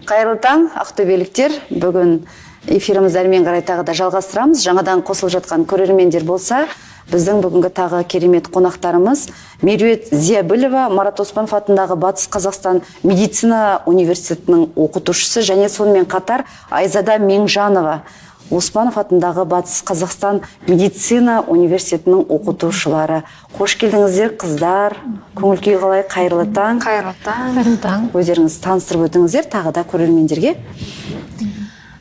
Қайырлы таң, ақтөбеліктер! Бүгін эфирімізді әрмен қарай тағы да жалғастырамыз. Жаңадан қосылып жатқан көрермендер болса, біздің бүгінгі тағы керемет қонақтарымыз Меруерт Зиябілова, Марат Оспанов атындағы Батыс Қазақстан медицина университетінің оқытушысы, және сонымен қатар Айзада Меңжанова, Оспанов атындағы Батыс Қазақстан медицина университетінің оқытушылары. Қош келдіңіздер, қыздар! Көңіл күй қалай? Қайырлы таң! Қайырлы таң! Қайырлы таң! Өздеріңіз таныстырып өтіңіздер тағы да көрермендерге.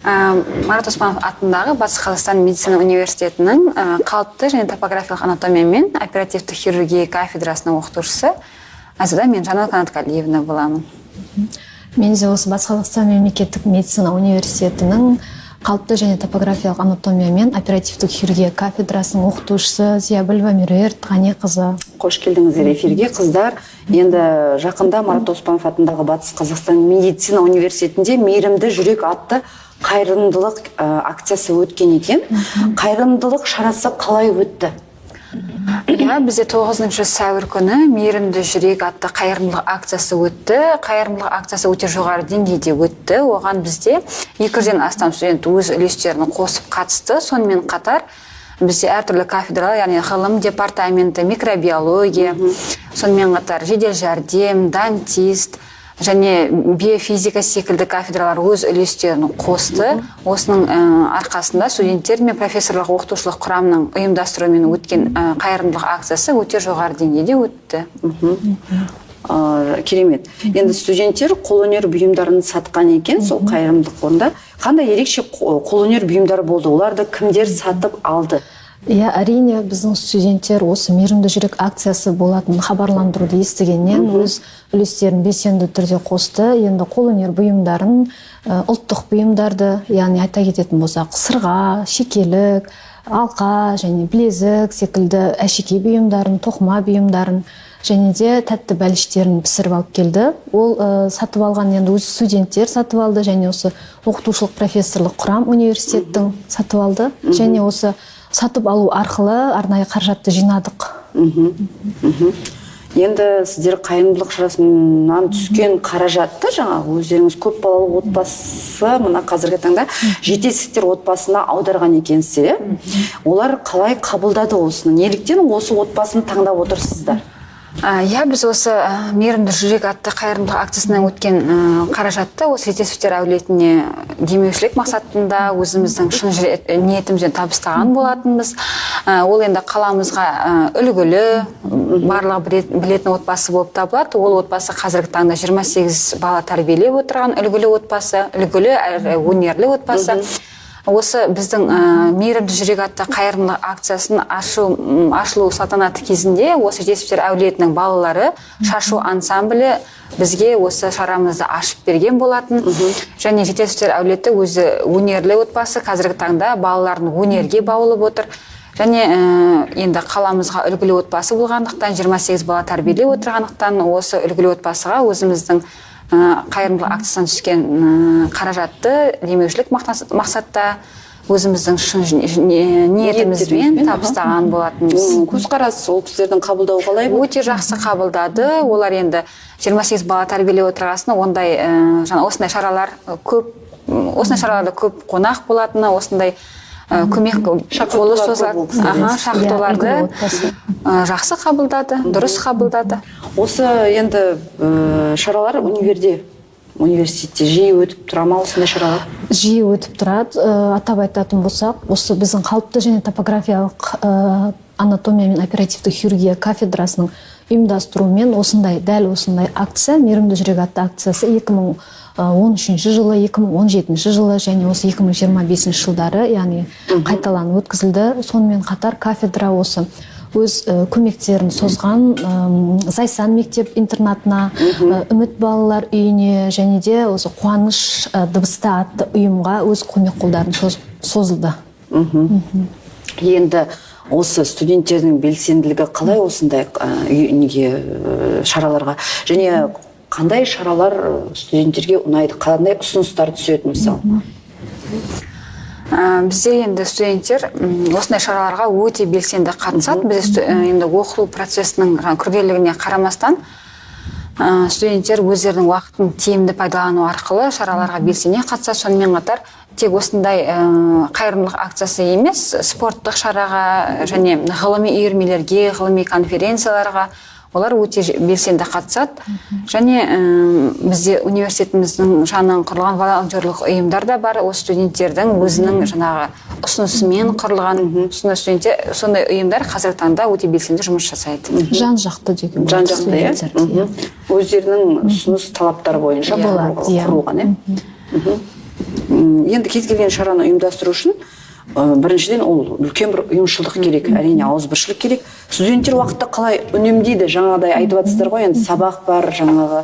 Марат Оспанов атындағы Батыс Қазақстан медицина университетінің қалыпты және топографиялық анатомия мен оперативті хирургия кафедрасының оқытушысы Айзада Менжанова Канатқалиевна боламын. Мен де осы Батыс Қазақстан мемлекеттік медицина университетінің қалыпты және топографиялық анатомия мен оперативтік хирургия кафедрасының оқытушысы Зиябілова Меруерт Ғаниқызы. Қош келдіңіздер эфирге, қыздар! Енді жақында Марат Оспанов атындағы Батыс Қазақстан медицина университетінде «Мейірімді жүрек» атты қайырымдылық акциясы өткен екен. Қайырымдылық шарасы қалай өтті? Иә, бізде 9 сәуір күні «Мейірімді жүрек» атты қайырымдылық акциясы өтті. Қайырымдылық акциясы өте жоғары деңгейде өтті. Оған бізде 200-ден астам студент өз үлестерін қосып қатысты. Сонымен қатар бізде әртүрлі кафедралар, яғни ғылым департаменті, микробиология, сонымен қатар жедел жәрдем, дантист және биофизика секілді кафедралар өз үлестерін қосты. Осының арқасында студенттер мен профессорлық оқытушылық құрамның ұйымдастыруымен өткен қайырымдылық акциясы өте жоғары деңгейде өтті. Керемет! Енді студенттер қолөнер бұйымдарын сатқан екен сол қайырымдылық қорында. Қандай ерекше қолөнер бұйымдары болды? Оларды кімдер сатып алды? Иә, әрине, біздің студенттер осы «Мейірімді жүрек» акциясы болатын хабарландыруды естігеннен өз үлестерін белсенді түрде қосты. Енді қолөнер бұйымдарын, ұлттық бұйымдарды, яғни айта кететін болсақ, сырға, шекелік, алқа және білезік секілді әшекей бұйымдарын, тоқыма бұйымдарын және де тәтті бәліштерін пісіріп алып келді. Ол сатып алған енді өз студенттер сатып алды және осы оқытушылық, профессорлық құрам университеттің сатып алды және осы сатып алу арқылы арнайы қаражатты жинадық. Енді сіздер қайырымдылық шарасынан түскен қаражатты жаңағы өздеріңіз көп балалы отбасы, мына қазіргі таңда Жетесовтер отбасына аударған екенсіздер, иә? Олар қалай қабылдады осыны? Неліктен осы отбасын таңдап отырсыздар? Иә, біз осы «Мейірімді жүрек» атты қайырымдылық акциясынан өткен қаражатты осы Жетесовтер әулетіне демеушілік мақсатында өзіміздің шын ниетімізбен табыстаған болатынбыз. Ол енді қаламызға үлгілі, барлығы білетін отбасы болып табылады. Ол отбасы қазіргі таңда 28 бала тәрбиелеп отырған үлгілі отбасы, үлгілі әрі өнерлі отбасы. Осы біздің «Мейірімді жүрек» атты қайырымдылық акциясын ашылу салтанаты кезінде осы Жетесовтер әулетінің балалары, шашу ансамблі бізге осы шарамызды ашып берген болатын. Және Жетесовтер әулеті өзі өнерлі отбасы, қазіргі таңда балаларын өнерге баулып отыр. Және енді қаламызға үлгілі отбасы болғандықтан, 28 бала тәрбиелеп отырғандықтан, осы үлгілі отбасыға өзіміздің қайырымдылық акциясынан түскен қаражатты демеушілік мақсатта өзіміздің шын ниетімізбен табыстаған болатынбыз. Көзқарас, ол кісілердің қабылдауы қалай болды? Өте жақсы қабылдады. Олар енді 28 бала тәрбиелеп отырғасын, ондай жаңа осындай шаралар көп, осындай шараларда көп қонақ болатыны, осындай көмек қолы Шақыртулар көп созылады. Ол кісілерге. Аха, шақыртуларды Иә, үлгілі отбасы. Жақсы қабылдады, дұрыс қабылдады. Осы енді шаралар университетте жиі өтіп тұра ма, осындай шаралар? Жиі өтіп тұрады. Атап айтатын болсақ, осы біздің қалыпты және топографиялық анатомия мен оперативті хирургия кафедрасының ұйымдастыруымен осындай, дәл осындай акция, «Мейірімді жүрек» атты акциясы 2013 жылы, 2017 жылы және осы 2025 жылдары, яғни қайталанып өткізілді. Сонымен қатар кафедра осы өз көмектерін созған Зайсан мектеп интернатына, Үміт балалар үйіне және де осы Қуаныш дыбыста атты ұйымға өз көмек қолдарын созылды. Енді осы студенттердің белсенділігі қалай осындай неге шараларға және қандай шаралар студенттерге ұнайды, қандай ұсыныстар түседі, мысалы? Бізде енді студенттер осындай шараларға өте белсенді қатысады. Бізде енді оқыту процесінің жаңа күрделілігіне қарамастан, Студенттер өздерінің уақытын тиімді пайдалану арқылы шараларға белсене қатысады. Сонымен қатар тек осындай қайырымдылық акциясы емес, спорттық шараға және ғылыми үйірмелерге, ғылыми конференцияларға олар өте белсенді қатысады. Және бізде университетіміздің жанынан құрылған волонтерлық ұйымдар да бар. Осы студенттердің өзінің жаңағы ұсынысымен құрылған сондай студенттер, сондай ұйымдар қазіргі таңда өте белсенді жұмыс жасайды. Жан жақты деуге болады. Жан жақты, иә? Студенттерді, иә. Өздерінің ұсыныс талаптары бойынша Болады, иә. құрылған, иә? Енді кез келген шараны ұйымдастыру үшін біріншіден ол үлкен бір ұйымшылдық керек, әрине ауызбіршілік керек. Студенттер уақытты қалай үнемдейді? Жаңағыдай айтып жатсыздар ғой, енді сабақ бар, жаңағы,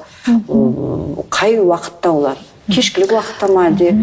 қай уақытта олар? Кешкілік уақытта ма әлде?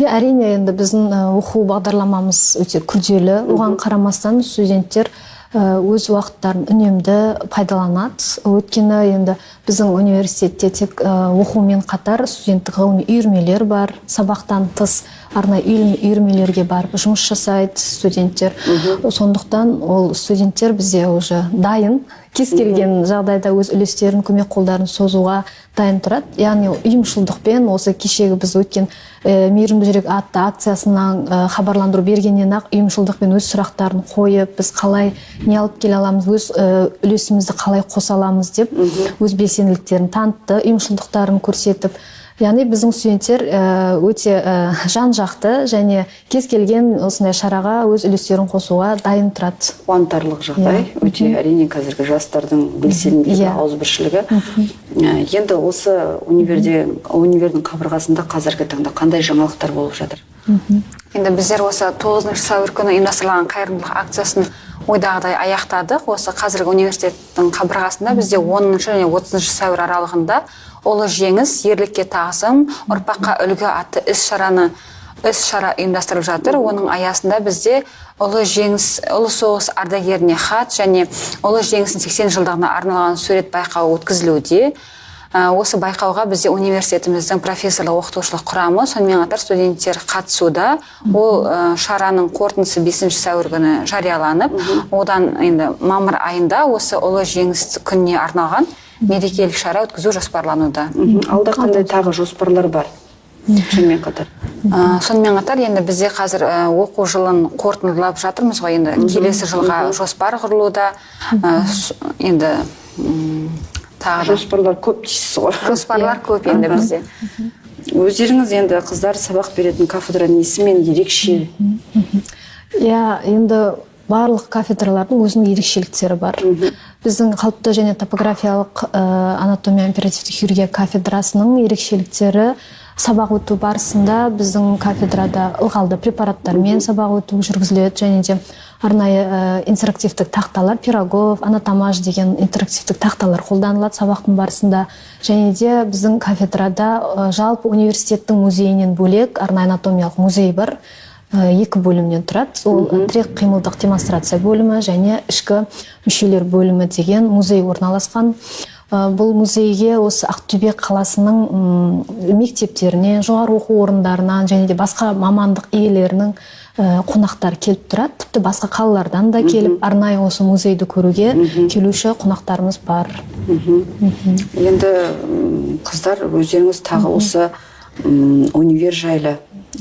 Иә, әрине, енді біздің оқу бағдарламамыз өте күрделі. Оған қарамастан студенттер өз уақыттарын үнемді пайдаланады. Өйткені енді біздің университетте тек оқумен қатар студенттік ғылыми үйірмелер бар. Сабақтан тыс арнайы үйірмелерге барып жұмыс жасайды студенттер. Сондықтан ол студенттер бізде уже дайын, кез келген жағдайда өз үлестерін, көмек қолдарын созуға дайын тұрады. Яғни ұйымшылдықпен осы кешегі біз өткен Мейірімді жүрек атты акциясынан хабарландыру бергеннен ақ ұйымшылдықпен өз сұрақтарын қойып, біз қалай не алып келе аламыз, өз үлесімізді қалай қоса аламыз деп өз белсенділіктерін танытты, ұйымшылдықтарын көрсетіп. Яғни біздің студенттер өте жан-жақты және кез келген осындай шараға өз үлестерін қосуға дайын тұрады. Қуантарлық жағдай. Өте, әрине, қазіргі жастардың белсенділігі, ауызбіршілігі. Енді осы универдің қабырғасында қазіргі таңда қандай жаңалықтар болып жатыр? Енді біздер осы 9 сәуір күні ұйымдастырылған қайырымдылық акциясын ойдағыдай аяқтадық. Осы қазіргі университеттің қабырғасында бізде 10 және 30 сәуір аралығында Ұлы жеңіс, ерлікке тағзым, ұрпаққа үлгі атты іс-шара ұйымдастырылып жатыр. Оның аясында бізде Ұлы жеңіс, Ұлы соғыс ардагеріне хат және Ұлы жеңістің 80 жылдығына арналған сурет байқауы өткізілуде. Осы байқауға бізде университетіміздің профессорлық оқытушылық құрамы, сонымен қатар студенттер қатысуда. Ол шараның қорытындысы 5 сәуір күні жарияланып, одан енді мамыр айында осы Ұлы жеңіс күніне арналған мерекелік шара өткізу жоспарлануда. Алда қандай тағы жоспарлар бар? Сонымен қатар. Сонымен қатар енді бізде қазір оқу жылын қорытындылап жатырмыз ғой, енді келесі жылға жоспар құрылуда. Енді тағы да. Жоспарлар көп дейсіз ғой. Жоспарлар көп енді бізде. Өздеріңіз енді, қыздар, сабақ беретін кафедра несімен ерекше? Иә, енді барлық кафедралардың өзінің ерекшеліктері бар. Біздің қалыпты және топографиялық анатомия оперативті хирургия кафедрасының ерекшеліктері: сабақ өту барысында біздің кафедрада ылғалды препараттармен сабақ өту жүргізіледі және де арнайы интерактивтік тақталар, Пирогов, Анатомаш деген интерактивтік тақталар қолданылады сабақтың барысында. Және де біздің кафедрада жалпы университеттің музейінен бөлек арнайы анатомиялық музей бар. Екі бөлімнен тұрады. Ол тірек қимылдық демонстрация бөлімі және ішкі мүшелер бөлімі деген музей орналасқан. Бұл музейге осы Ақтөбе қаласының мектептерінен, жоғары оқу орындарынан және де басқа мамандық иелерінің қонақтар келіп тұрады. Тіпті басқа қалалардан да келіп, арнайы осы музейді көруге келуші қонақтарымыз бар. Енді, қыздар, өздеріңіз тағы осы универ жайлы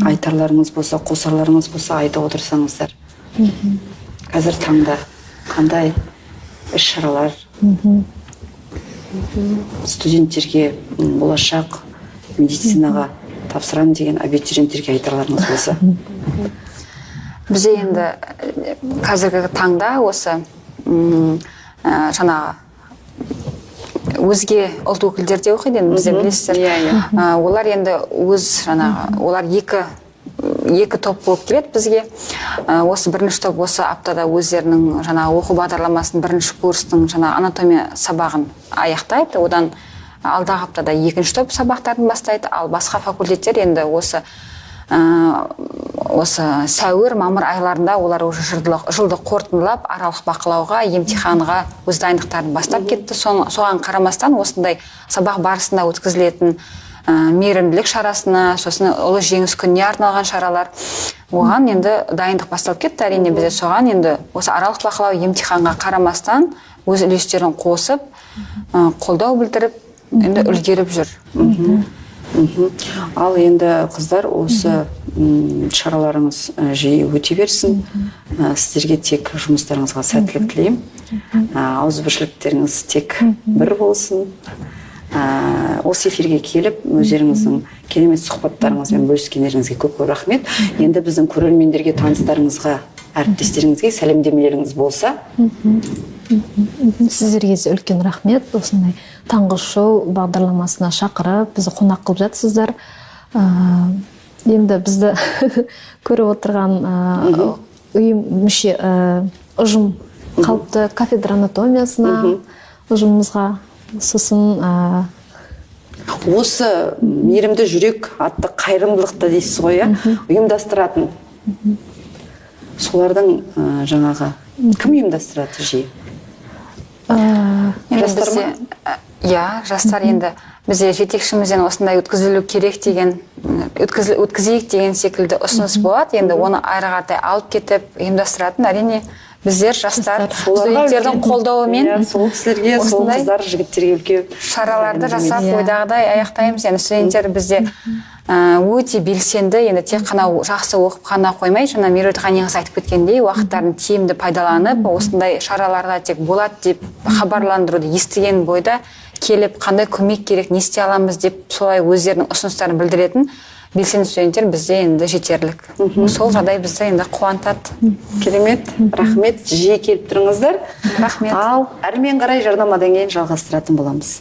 айтарларыңыз болса, қосарларыңыз болса, айтып отырсаңыздар. Қазір таңда қандай іс-шаралар студенттерге, болашақ медицинаға тапсырамын деген абитуриенттерге айтарларыңыз болса? Бізде енді қазіргі таңда осы жаңағы өзге ұлт өкілдері де оқиды енді, бізде білесіздер. Иә, иә. Олар енді өз жаңағы, олар екі топ болып келеді бізге. Осы бірінші топ осы аптада өздерінің жаңағы оқу бағдарламасын, бірінші курстың жаңағы анатомия сабағын аяқтайды. Одан алдағы аптада екінші топ сабақтарын бастайды. Ал басқа факультеттер енді осы сәуір, мамыр айларында олар уже жылды қорытындылап, аралық бақылауға, емтиханға өз дайындықтарын бастап кетті. Соған қарамастан осындай сабақ барысында өткізілетін мейірімділік шарасына, сосын Ұлы жеңіс күніне арналған шаралар, оған енді дайындық басталып кетті. Әрине, бізде соған енді осы аралық бақылау, емтиханға қарамастан өз үлестерін қосып, Қолдау білдіріп, енді үлгеріп жүр. Ал енді, қыздар, осы шараларыңыз жиі өте берсін. Сіздерге тек жұмыстарыңызға сәттілік тілеймін. Ауызбіршіліктеріңіз тек бір болсын. Осы эфирге келіп, өздеріңіздің керемет сұхбаттарыңызбен бөліскендеріңізге көп көп рахмет. Енді біздің көрермендерге, таныстарыңызға, әріптестеріңізге сәлемдемелеріңіз болса. Сіздерге де үлкен рахмет, осындай «Таңғы шоу» бағдарламасына шақырып, бізді қонақ қылып жатсыздар. Енді бізді көріп отырған ұйым мүше, ұжым, қалыпты кафедра анатомиясына, ұжымымызға, сосын Осы «Мейірімді жүрек» атты қайырымдылықты дейсіз ғой, иә, ұйымдастыратын солардың, жаңағы кім ұйымдастырады жиі? Енді Жастар бізде ма? Иә, жастар. Енді бізде жетекшімізден осындай өткізілу керек деген, өткізейік деген секілді ұсыныс болады. Енді оны ары қаратай алып кетіп ұйымдастыратын, әрине, біздер, жастар, студенттердің қолдауымен Иә, сол кісілерге, сол осындай қыздар, жігіттерге үлкен шараларды жасап, ойдағыдай аяқтаймыз. Енді студенттер бізде өте белсенді. Енді тек қана жақсы оқып қана қоймай, жаңа Меруерт Ғаниқызы айтып кеткендей, уақыттарын тиімді пайдаланып, осындай шараларға тек болады деп хабарландыруды естіген бойда келіп, қандай көмек керек, не істей аламыз деп, солай өздерінің ұсыныстарын білдіретін белсенді студенттер бізде енді жетерлік. Сол жағдай бізді енді қуантады. Керемет, рахмет, жиі келіп тұрыңыздар. Рахмет. Ал әрмен қарай жарнамадан кейін жалғастыратын боламыз.